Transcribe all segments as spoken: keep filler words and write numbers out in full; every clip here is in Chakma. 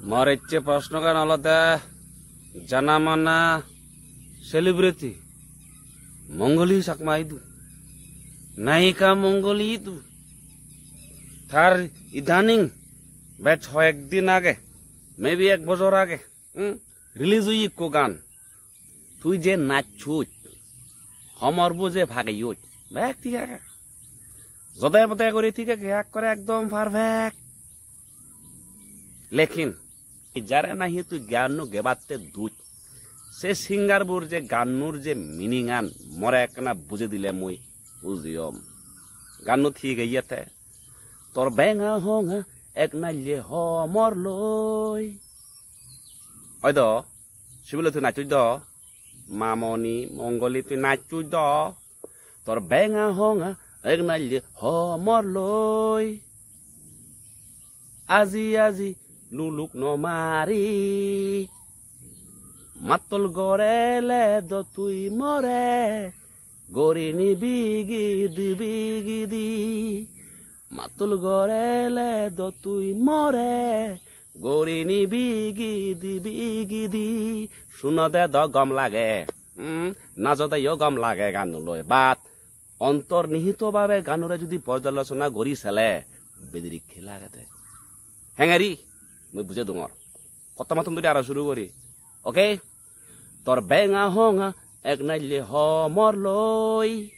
Mor ecche proshnogan olode, jana mana celebrity Mongoli Chakma idu, nayika Mongoli idu, tar idaning bej hoyek din age, maybe ek bojor age, hmm, release oye ekko gan. Tui je nachchoj, homor bo je pageyoj, bek thik age. Jode bode guri thik age, ekkore ekdom perfect. Lekin jare nahi tui ganno gebatte duj, se singer bor je gannor je meaning an more ekkana bujei dile mui bujiyom. Ganno thik age te. Tor benga honga ek naille homor loi. Oi do, sibile tui nachchoj do. Mamoni, Mongoli tui nachchoj do. Tor benga honga ek naille homor loi. Aji aji luluk no mari. Mattol gorele do tui more. Gorini bigidi bigidi. Mattol gorele do tui more. Gorini bigidi bigidi. Sunode do gom lage. Hmm, najodeyo gom lage ganno loi. But ontor nihito bhabe ganore judi porjalosona guri sele, bedirik hela agede. Hengeri, mui bujei dungor. Prothom prothom duri aro suru guri. Okay? Tor benga honga ek naille homor loi.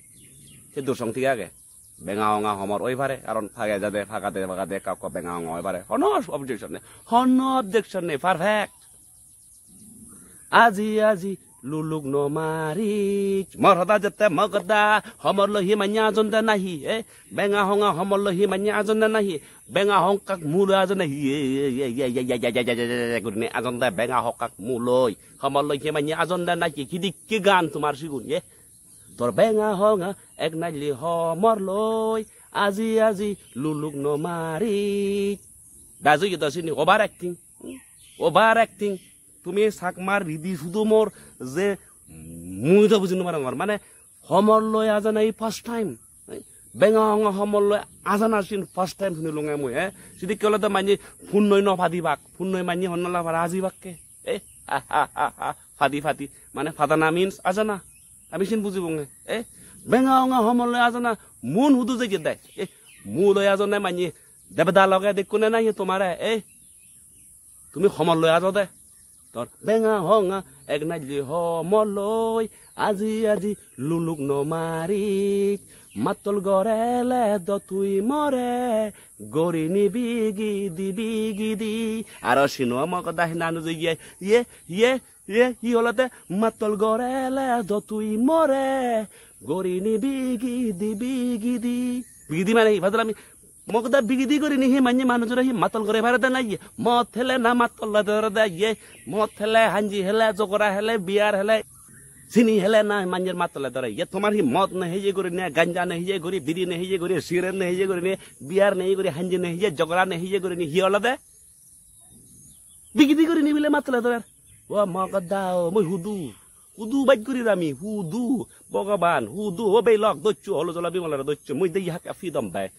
Se dur song thik age. Benga honga homor oi pare, karon page jade, pagade, pagade ekka ekka benga honga oi pare. Hono objection nei. Hono objection nei. Perfect. Aji aji luluk no mari. Mor hoda jette mo hoda, homor loi hi manye ajonde nahi, eh? Benga honga homor loi hi manye ajonde nahi? Benga hongkak mulo ajonde hi, eh, eh, eh, gurine ajonde benga hongkak muloi. Homor loi hi manye ajonde nahi? Hidikke gan tomar sigun, eh? Tor benga honga ek naille homor loi, aji aji luluk no mari. Bej oye do sini, over acting. Hmm? Over acting. Tumi Chakmar ridi sudumor je mui do buji no parongor. Mane homor loi ajana ei first time. Benga honga homor loi ajana sin first time sunilunge mui, eh? Sidikke olode manye punnoi no padibak, punnoi manye honna la para ajibakke. Eh? Ha, ha, ha, ha. Padi, padi. Mane padana means ajana. Ami sin bujibonge. Eh? Benga honga homor loi ajana. Mun hudu jeye de. Eh? Mu loi ajone manye. Debeda loge dekkune nahi tomare. Eh? Tumi homor loi ajode. Tor benga honga ek naille homor loi. Aji aji luluk no mari. Mattol gorele do tui more. Gorini bigidi bigidi. Aro sino mo hoda hina no jeye. Ye, ye, ye, hi olode mattol gorele do tui more. Gorini bigidi bigidi. Bigidi mane hi? Fadalami. Mo hoda bigidi gorini hi manye manujore hi mattol gore pare de nahi? Mot hele na mattol gore de ye. Mot hele, hanji hele, jogora hele, beer hele. Sini hele na manjer mattole dore. Ye tomar hi mot ne heye guri ne, ganja ne heye guri, biri ne heye guri, sigaret ne heye guri ne, beer ne heye guri, hanji ne heye, jogora ne heye guri ne, hi olode? Bigidi guri ni bile mattole dore. O mo hoda o, mui hudu. Hudu baj guri ami, hudu. Bhogoban, hudu, o beilok, doccho, holo jola bimolare doccho, mui de hakke pidom be.